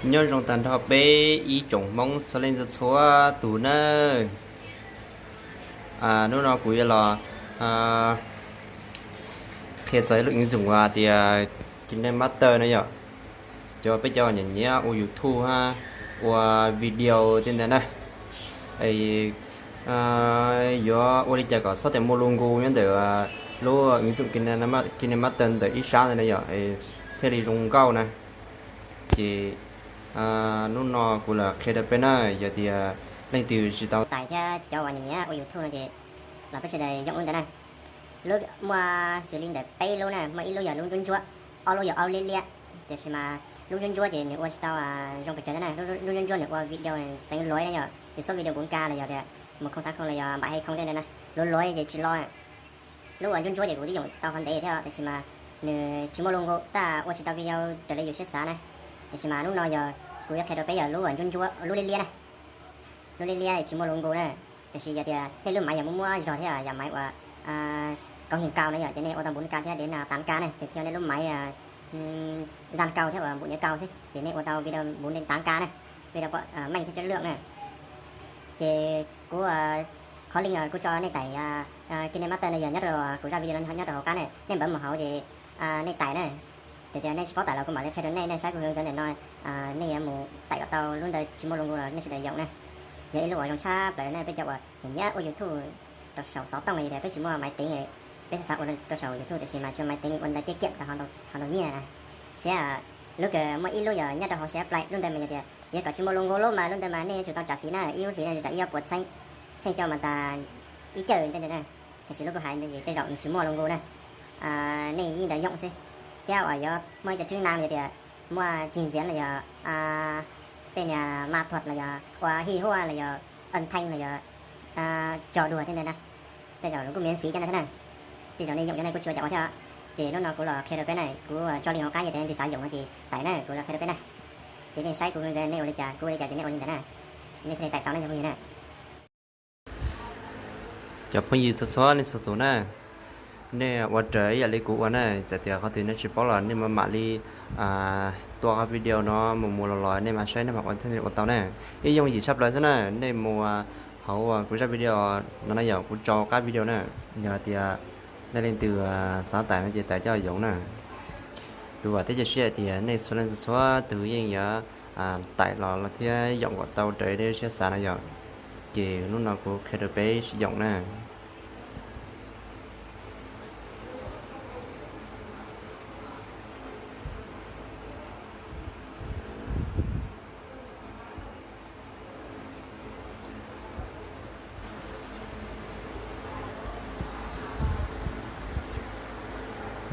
Nyob zoo tag nrho peb ib tsoom Hmoob txhua leej txhua tus nawb. Hnub no kuv yuav los qhia txog lub ứng dụng uas tias KineMaster no yom. Cov peb cov nyiam nyiam ua YouTube hab ua video tej ntawd na, yuav ua li cas kom txhob tias muaj logo nyob ntawm lub ứng dụng KineMaster ntawm ib sab ntawd na yom, thiaj li zoo nkauj na. Ces hnub no kuv los qhia rau peb na, yog tias leej twg tsis tau tải thiab cov uas nyiam nyiam ua YouTube no ces los peb sawv daws yoom lub ntawd na. Lub muaj xws li ntawm peb lub na, muaj ib lub yog lub ntsuab ntsuab, ob lub yog ob liab liab. Tiam sis mas lub ntsuab ntsuab ces nws ua tsis tau zoo pes tsawg thiab na, lub ntsuab ntsuab nws ua video txeev luav na yom, yus xub video bốn K los yog tias một không tám không los yog bảy hai không tej ntawd na, luav luav ces tsis lo. Lub uas ntsuab ntsuab ces kuv twb yoom tau qhov ntev thiab tiam sis mas nws tsis muaj logo, tab ua tsis tau video raws li yus siab xav na. Tiam sis mas hnub no yog kuv yuav qhia rau peb yog lub uas ntsuab ntsuab, lub liab liab na. Lub liab liab tsis muaj logo na. Tiam sis yog tias nej lub máy yog muaj muaj zog thiab yog máy uas cấu hình cao na yom, ces nej ua tau bốn K thiab đến tám K na, tùy theo nej lub máy dàn cao thiab uas bộ nhớ cao xwb ces nej ua tau video bốn đến tám K na, video meej thiab chất lượng na. Ces kuv qhov link kuv tso nej tải KineMaster no yog nyob rau kuv zaj video no nyob rau hauv qab na, nej npawv mus hauv ces nej tải na. Tias tias nej tsis paub tải los kuv mam li qhia rau nej, nej saib kuv hướng dẫn ntawm no, nej yuav mus tải kom tau lub ntawd tsis muaj logo los nej sawv daws yoom na. Yog ib lub uas zoo tshaj plaws na, peb cov uas nyiam nyiam ua YouTube rau saum xov tooj los yog tias peb tsis muaj máy tính, peb xav xav ua rau saum YouTube tiam sis mas tsis muaj máy tính ua ntawd tiết kiệm tau ho ntau nyiaj na. Thiab lub kws muaj ib lub yog nyob rau hauv CH Play, lub ntawd mas yog tias yog kom tsis muaj logo lub mas lub ntawd mas nej yuav tsum tau tsam phí na, ib lub hlis nej tsum tsam ib ob puas txheeb, tsheej xyoo mas tas ib cawm tej ntawd na. Tiam sis lub kuv hais ntawd ces tej zaum nws tsis muaj logo na, nej yeej ntawd yoom xwb. Thiab uas yuav muaj ib co chức năng yog tias muaj trình duyệt los yog tej niag ma thuật los yog ua hi huaj los yog âm thanh los yog trò đùa tej ntawd na. Tej zaum nws kuj miễn phí cov ntawd thiab na. Tej zaum nej yoom cov ntawd kuj tsis ua cas ua thiab. Ces hnub no kuv los qhia rau peb na, kuv tso link hauv qab, yog tias nej xav yoom no ces tải na, kuv los qhia rau peb na. Ces nej saib kuv hướng dẫn nej ua li cas, kuv ua li cas ces nej ua li ntawd na. Nej thiaj li tải tau na cov phooj ywg na. Cov phooj ywg txhua txhua leej txhua tus na, nej ua raws ib yam li kuv ua na. Txawm tias qhov twg nej tsis paub los nej mam mam li tua qhov video no mus mus los los nej mam saib nej mam ua thiaj ua tau na. Ib yooj yim tshaj plaws xwb na, nej mus hauv kuv zaj video no na yom, kuv tso qab video na. Yog tias nej leej twg xav tải no ces tải coj yoom na. Kuv vam thiab cia siab hais tias nej txhua leej txhua tus yeej yuav tải los los thiab yoom kom tau raws li nej siab xav na yom. Ces hnub no kuv qhia rau peb yoom na.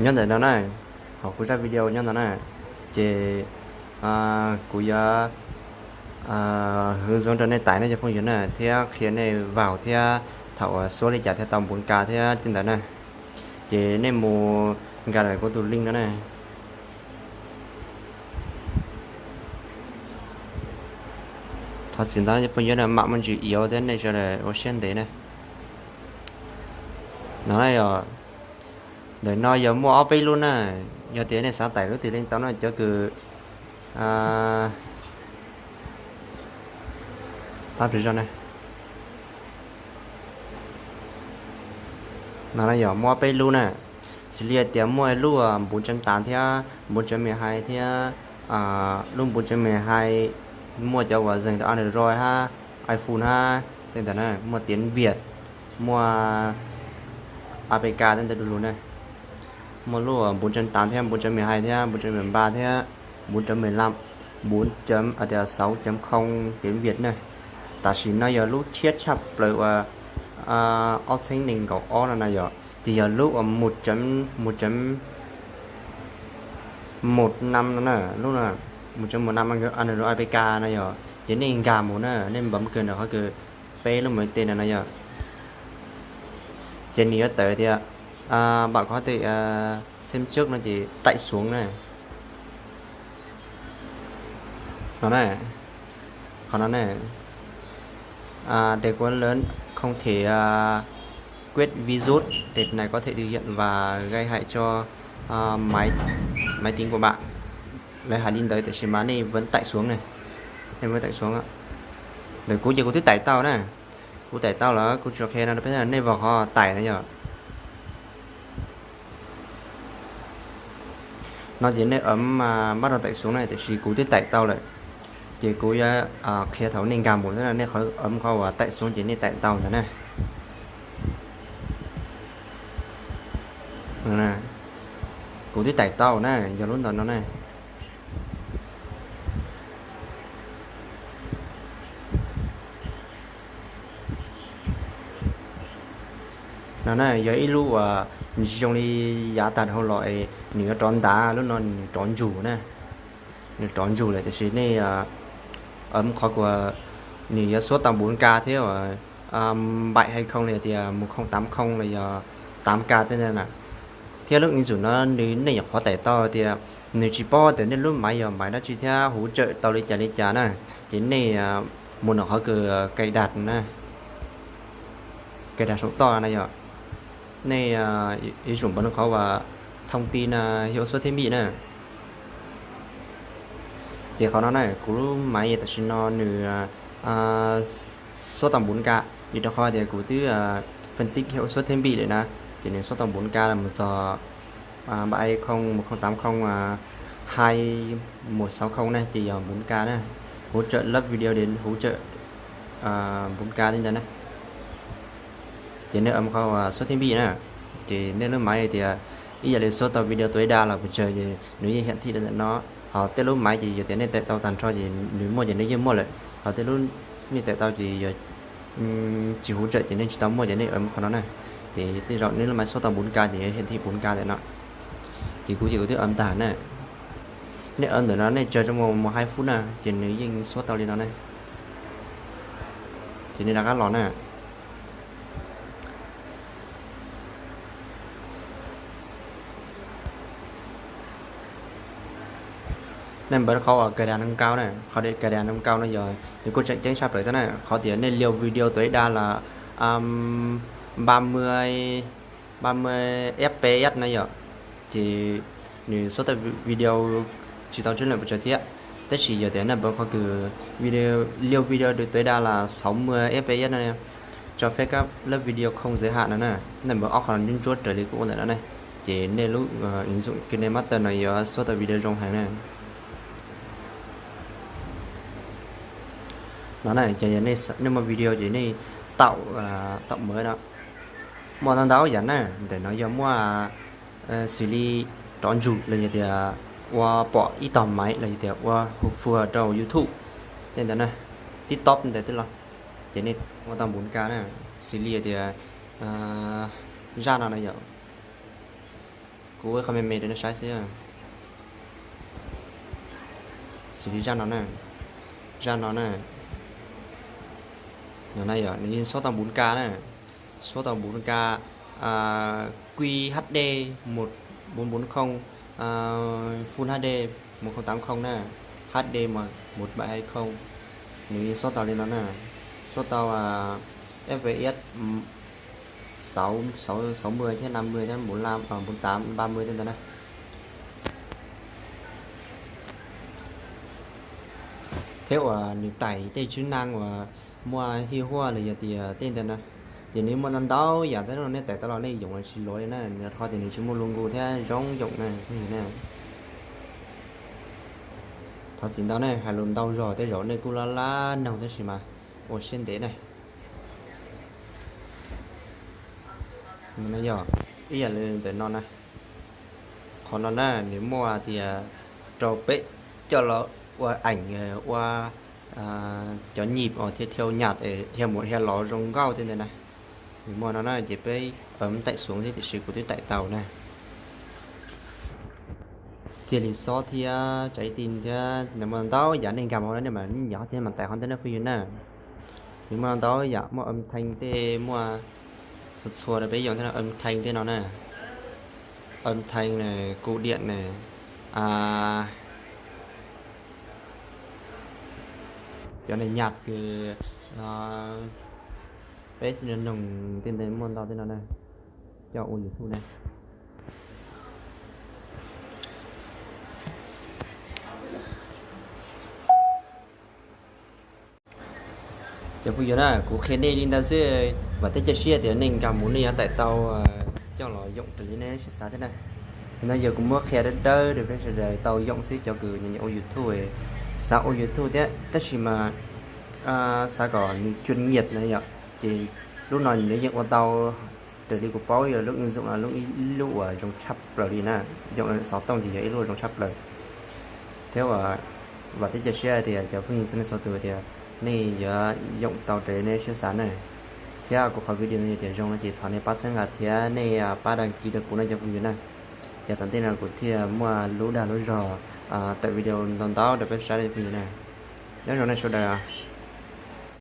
Nyob ntawm no na, hauv kuv zaj video nyob ntawm no na, ces kuv yuav hướng dẫn rau nej tải na cov phooj ywg na, thiab qhia nej vào thiab thaum uas xuab li cas thiaj tau bốn K thiab tej ntawd na. Ces nej mus nkag ntawm kuv tus link no na. Thov txim ntau cov phooj ywg na, mam muaj ntsis iv thiab, nej sawv daws ua siab ntev na. No na yog, ntawm no yog muaj ob peb lub na, yog tias nej xav tải lub twg leej tau na, cov kws tab plis zog na. No na yog muaj ob peb lub na, xws li tias muaj lub bốn chấm tám thiab bốn chấm mười hai thiab, lub bốn chấm mười hai muaj cov uas zeeg rau Android hab iPhone hab tej ntawd na, muaj tiếng Việt, muaj A P K tej ntawd du lug na. Muaj lub bốn chấm tám thiab bốn chấm mười hai thiab bốn chấm mười ba thiab bốn chấm mười lăm, bốn chấm, tias sáu chấm không tiếng Việt na. Tam sim no yog lub tshiab tshaj plaws uas ob txheeb nees nkaum ob no na yom, ces yog lub uas một chấm một năm no na, lub một chấm một năm Android A P K no yom, ces nej nkag mus na, nej npam kawg ntawm qhov kws peb lub máy tính no na yom. Ces nws yuav tawm tias bạn có thể xem trước no ces tải xuống na. No na, qhov no na, để của lớn không thể quét virus, tệp này có thể thực hiện và gây hại cho máy máy tính của bạn. Lawv hais li ntawd tiam sis mas nej vẫn tải xuống na, nej vẫn tải xuống. Ntawm kuv ces kuv twb tải tau na, kuv tải tau lawm, kuv tsuas qhia no rau peb nej vau qhov tải no yog. No ces nej ấm bắt đầu tải xuống na, tiam sis kuv twb tải tau lawm, ces kuv yuav qhia thaum nej nkag mus xwb, nej ấm qhov uas tải xuống ces nej tải tau ntawd na. Kuv twb tải tau na, yog lub ntawm no na. No na yog ib lub uas zoo li yav tag dhau los es nws yuav rov ntav, lub no nws rov ntsug na, nws rov ntsug lawm tiam sis nej ấm qhov uas nws yuav suab tau bốn K thiab uas bảy hai không los yog tias một không tám không los yog tám K tej ntawd na. Thiab lub ứng dụng no nws nej nyuam qhuav tải tau tias nws tsis paub tias nej lub máy yog máy dab tsi thiab hỗ trợ tau li cas li cas na, ces nej mus nram qhov kws cài đặt na, cài đặt sổ to na yog. Nej ib zaug npawb qhov uas thông tin hiệp số thiết bị na. Ces qhov no na kuv lub máy tam sim no nws suab tau bốn K, vim rau qhov tias kuv twb phân tích hiệp số thiết bị lawm na, ces nws suab tau bốn K los mus txog bảy hai không, một không tám không, hai một sáu không na, ces yog bốn K na, hỗ trợ lắp video đến hỗ trợ bốn K li ntawd na. Ces nej ấm qhov số thiết bị na, ces nej lub máy tias ib yam li suab tau video tối đa los pes tsawg ces nws yeej hiển thị li ntawm no. Ho tej lub máy ces yog tias nej tải tau tag nrho ces nws muaj ces nws yeej muaj lawm, ho tej lub nej tải tau ces yog tsis hỗ trợ ces nej tsis tau muaj ces nej ấm qhov no na. Ces tej zaum nej lub máy suab tau bốn K ces hiển thị bốn K ntawm no. Ces kuv ces kuv twb ấm tag na. Nej ấm ntawm no nej chờ trong vòng một hai phút na, ces nws yeej suab tau li no na. Ces nej rov qab los na. Nej npawb qhov uas cài đặt nâng cao na, qhov cài đặt nâng cao no yog nws kuj tseem ceeb tshaj plaws thiab na, qhov tias nej liu video tối đa là ba mươi, ba mươi F P S na yom, ces nws suab tau video tsis tau chất lượng pes tsawg thiab. Tab sis yog tias nej npawb qhov kws video, liu video được tối đa là sáu mươi F P S no, cho phép các lớp video không giới hạn no na, nej npawb ob qhov ntsuab ntsuab raws li kuv ua ntawm no ne, ces nej lub ứng dụng KineMaster no yuav suab tau video zoo heev na. No na, ces nej muaj video ces nej tạo, tạo mới no. Muaj ntau ntau yam na, ntawm no yog muaj xws li rov ntsug los yog tias ua pom ib tog maiv los yog tias ua hauv fuag rau YouTube tej ntawd na, TikTok ntawd tej los, ces nej ua tau bốn K na, xws li tias zaj no na yom. Kuv ua qhov me me rau nej saib xwb. Xws li zaj no na, zaj no na, no na yom, nws yeej suab tau bốn K na, suab tau bốn K, Q H D một bốn bốn không, Full H D một không tám không na, H D một bảy hai không, nws yeej suab tau li no na, suab tau F P S sáu, sáu, sáu mươi thiab năm mươi thiab bốn lăm, bốn tám, ba mươi tej ntawd na. Thiab uas nws tải tej chức năng uas muaj hij huaj los yog tias tej ntawd na, ces nws muaj ntau ntau yam thiab no, nej tải tau los nej yoom los tsis luav li na, rau qhov tias nws tsis muaj logo thiab zoo yoom na. Thov txim ntau ne, hais lus ntau zog tej zaum nej kuj lab lab noog tab sis mas ua siab ntev ne. Yog ib yam li ntawm no na, qhov no na nws muaj tias rau peb coj los ua ảnh, ua cov nhịp thiab theo nhạc thiab mus thiab los zoo nkauj tej ntawd na. Nws muaj no na ces peb ấm tải xuống thiab, tiam sis kuv twb tải tau na. Txiaj li xob thiab tsav ib ti thiab nws muaj ntau yam, nej nkag mus hauv no nej mam nyiam qhov twg mas tải qhov ntawd na phooj ywg na. Nws muaj ntau yam, muaj âm thanh tej, muaj txhua txhua rau peb yoom thiab no, âm thanh tej no na. Âm thanh này, cột điện này, cov này nhạc kws peb noog tej ntawd muaj ntau tej no na, coj ua YouTube na. Cov phooj ywg na, kuv qhia nej li ntawd xwb, vam thiab cia siab tias nej nkag mus nej yuav tau coj los yoom raws li nej siab xav thiab na. Nim no yog kuv muab qhia dawb dawb rau peb sawv daws tau yoom xwb, cov kws nyiam ua YouTube, xav ua YouTube thiab tab sis mas xav kom nws tsuas nyiam na yom, ces lub no nws yeej ua tau. Raws li kuv paub yog lub ib zoo no lub ib lub uas zoo tshaj plaws li na, yoom xov tooj ces yog ib lub zoo tshaj plaws. Thiab uas vam thiab cia siab tias cov phooj ywg txhua leej txhua tus tias nej yuav yoom tau raws li nej siab xav na. Thiab kuv qhov video no yog tias zoo no ces thov nej pab txhawb nqa thiab nej pab dag kis rau kuv no cov phooj ywg na. Yog tom ntej no kuv thiaj muaj lub dag lub zog tawm video ntau ntau rau peb saib cov phooj ywg na. Nyob zoo nej sawv daws.